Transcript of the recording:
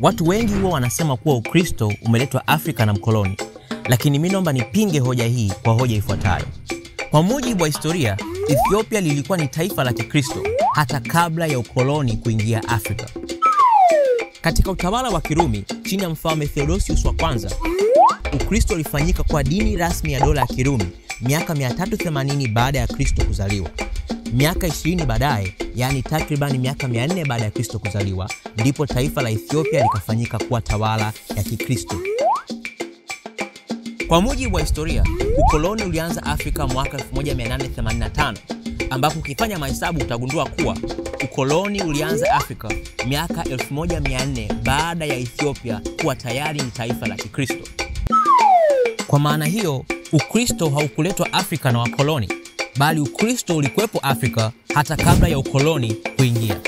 Watu wengi huwa wanasema kuwa Ukristo umeletwa Afrika na mkoloni, lakini mimi naomba nipinge hoja hii kwa hoja ifuatayo. Kwa mujibu wa historia, Ethiopia lilikuwa ni taifa la Kikristo hata kabla ya ukoloni kuingia Afrika. Katika utawala wa Kirumi chini ya mfalme Theodosius wa kwanza, Ukristo ulifanyika kwa dini rasmi ya dola ya Kirumi miaka 380 baada ya Kristo kuzaliwa. Miaka 20 baadaye, yaani takriban miaka 400 baada ya Kristo kuzaliwa, ndipo taifa la Ethiopia likafanyika kuwa tawala ya Kikristo. Kwa mujibu wa historia, ukoloni ulianza Afrika mwaka 1885, ambapo ukifanya mahesabu utagundua kuwa ukoloni ulianza Afrika miaka 1400 baada ya Ethiopia kuwa tayari ni taifa la Kikristo. Kwa maana hiyo, Ukristo haukuletwa Afrika na wakoloni, bali Ukristo ulikuwepo Afrika hata kabla ya ukoloni kuingia.